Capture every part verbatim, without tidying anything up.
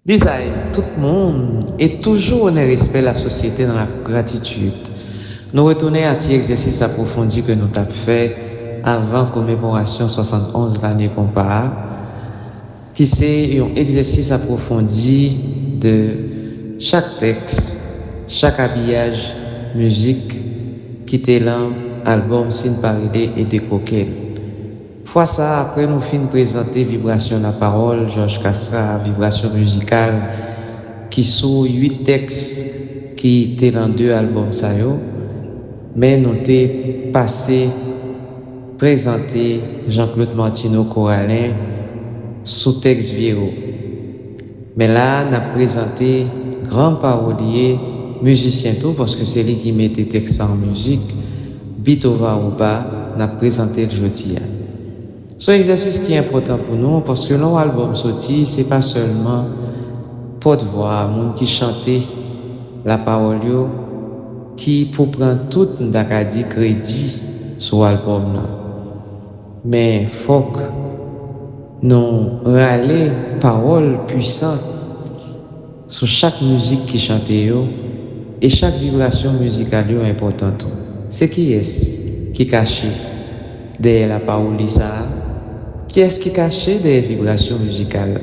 Dizay, tout moun, e toujou onè respè lasosyete nan la gratitid. Nou retounen a ti egzèsis apwofondi ke nou t ap fè avan komemorasyon swasannonz lane konpa a, ki se yon egzèsis apwofondi de chak tèks, chak abiyaj mizik ki te lan albòm Sin Pa Rele e Dekoke l. Fwa sa a, apre nou fin prezante vibrasyon lapawòl Jòj Kastra, vibrasyon mizikal ki sou uit tèks ki te lan de albòm sa yo, men nou te pase prezante Jean-Claude Martineau Koralen sou tèks Vyero. Men la a, n ap prezante gran pawolye, mizisyen tou, paske se li ki mete tèks sa an mizik, Bitova Oba, n ap prezante l jodi a. Se yon egzèsis ki enpòtan pou nou, paske lè yon albòm soti, se pa sèlman pòtvwa a, moun ki chante lapawòl yo, ki pou pran tout, m ta ka di, kredi sou albòm nan. Men fòk nou rale pawòl pwisan sou chak mizik ki chante yo, e chak vibrasyon mizikal yo enpòtan tou. Se kiyès ki kache dèyè lapawoli sa a? Kiyès ki kache dèyè vibrasyon mizikal la?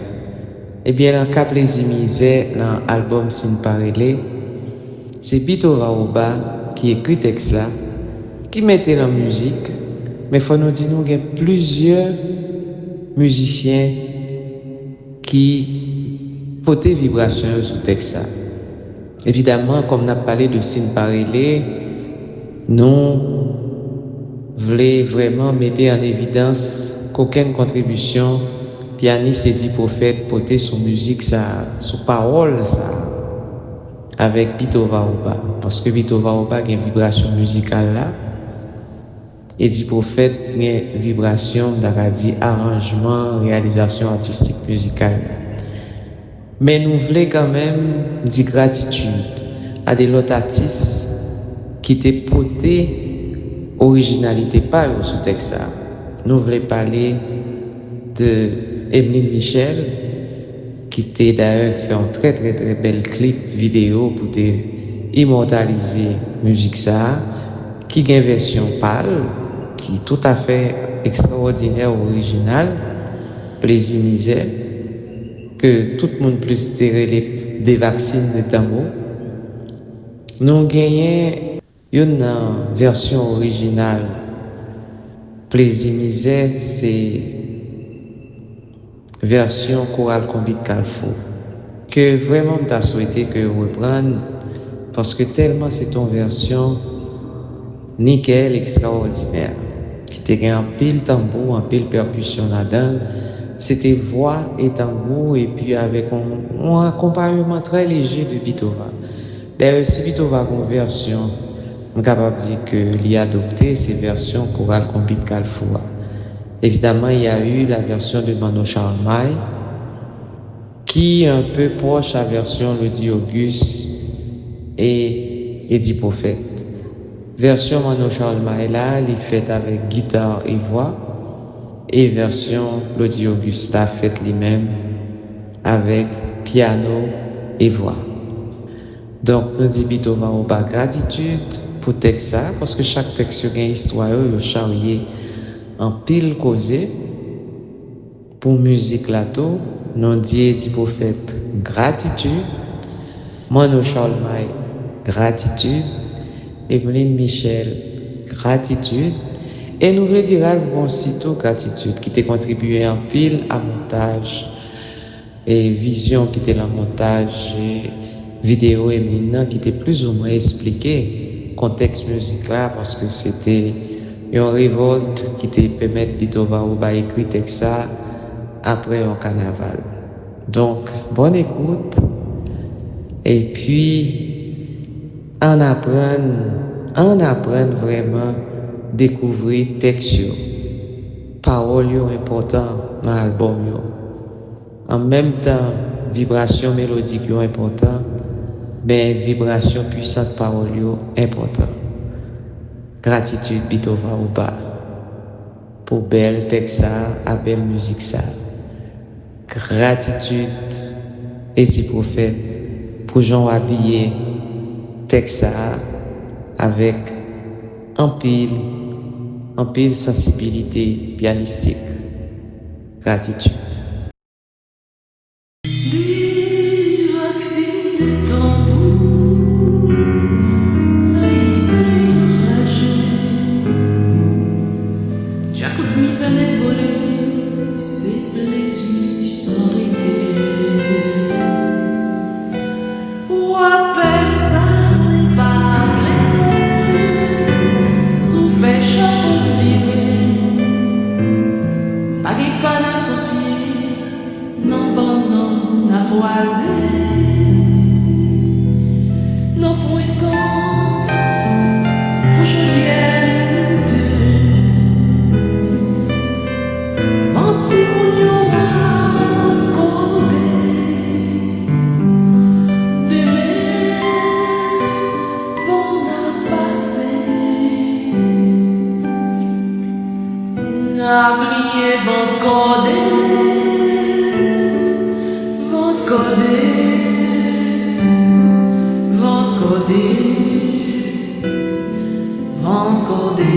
Ebyen, nan ka Plezi Mizè, nan albòm Sin Pa Rele, se Bitova Oba ki ekri tèks la, ki mete l an mizik, men fò nou di nou gen plizyè mizisyen ki pote vibrasyon yo sou tèks sa. Evidaman, kòm n ap pale de Sin Pa Rele, nou vle vrèman mete an evidans kokenn kontribisyon pyanis Edi Pwofèt pote sou mizik sa, sou pawòl sa, avèk Bitova Oba. Paske Bitova Oba gen vibrasyon mizikal la, Edi Pwofèt gen vibrasyon, m ta ka di, aranjman, reyalizasyon atistik mizikal. Men nou vle kanmenm di gratitid a de lòt atis ki te pote orijinalite pa yo sou tèks sa. Nou vle pale de Emeline Michel, ki te dayè fè yon trè, trè, trè bèl klip videyo pou te imòtalize mizik sa a, ki gen vèsyon pa l, ki toutafè ekstrawòdinè, orijinal, Plezi Mizè, ke tout moun plis te rele De Vaksin de Tanbou. Nou genyen youn nan vèsyon orijinal Plezi Mizè, se vèsyon Koral Konbit Kalfou, ke vrèman m ta swete ke yo reprann, paske tèlman se te yon vèsyon nikèl, ekstrawòdinè, ki te gen anpil tanbou, anpil pèkisyon ladan l. Se te vwa e tanbou, epi avèk yon, yon akonpayeman trè leje de Bitova. Dayè, si Bitova gen yon vèsyon, m kapab di ke li adopte, se vèsyon Koral Konbit Kalfou a. Évidemment, il y a eu la version de Manno Charlemagne, qui est un peu proche à version Lodi Auguste et Eddie Prophète. Vèsyon Manno Charlemagne la, li fèt avèk gita e vwa, e vèsyon Lodi Auguste la fèt li menm avèk pyano e vwa. Donk, nou di Bitova Oba gratitid pou tèks sa, paske chak tèks yo gen istwa yo, yo charye anpil koze. Pou mizik la tou, nou di Eddie Prophète gratitid, Manno Charlemagne gratitid, Emeline Michel gratitid, e nou vle di Ralph Boncy tou gratitid, ki te kontribye anpil a montaj e vizyon ki te lan montaj e videyo Emeline nan, ki te plizoumwen esplike kontèks mizik la, paske se te yon revòlt ki te pèmèt Bitova Oba ekri tèks sa apre yon kanaval. Donk, bòn ekout, epi ann aprann, ann aprann vrèman dekouvri tèks yo. Pawòl yo enpòtan nan albòm yo. An menm tan, vibrasyon melodik yo enpòtan, men vibrasyon pwisant pawòl yo enpòtan. Gratitid Bitova Oba pou bèl tèks sa a, bèl mizik sa a. Gratitid Mèsi pwofèt pou jan w abiye tèks sa a avèk anpil, anpil sansibilite pyanistik. Gratitid. Li raksin de tanbou ayisyen anraje. Djakout mizè nèg vole, se plezi san rete. W ap fè sa mwen pa vle, si w fè chapo m vire. Pa gen pa n asosye, nan bannann n a kwaze. Nan pwentan pou chodyè moute. Van timoun yo ap kode. Demen, van ap pase. N a bliye vant kòde, vant kòde, vant kòde, vant kòde.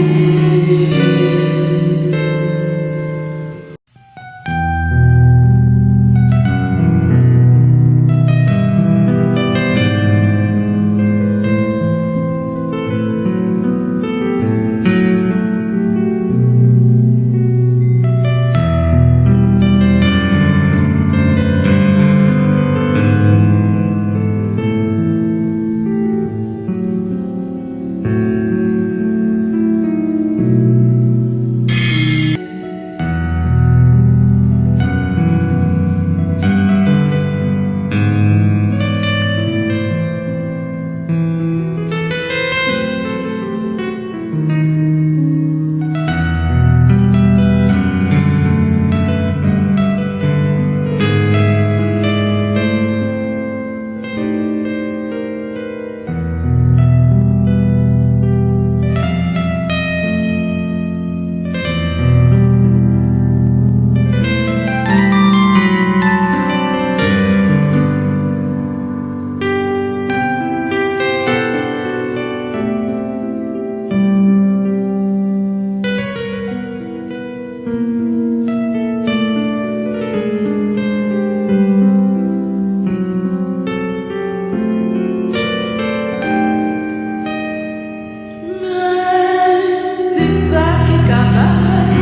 Men se sa ki ka bay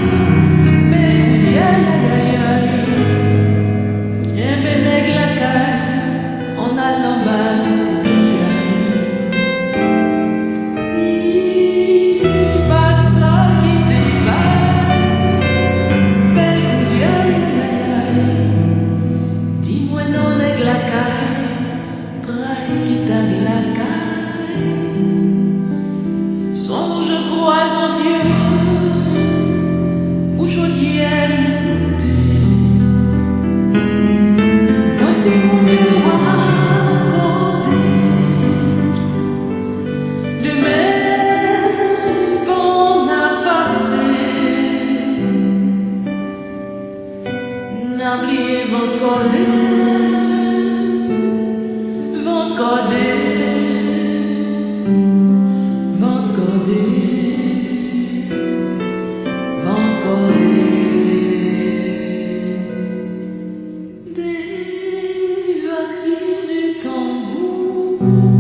bèl kout yayayayay. Enben nèg lakay, ann al anba pou piyay. Si pa t sa ki te bay bèl kout yayayayay, di mwen non nèg lakay. Tray ki t al lakay, sonj kwazantye pou chodyè moute. Van timoun yo ap kòde, demen van ap pase. N a bliye vant kòde, vant kòde, vant kòde, vant kòde. De vaksin de tanbou.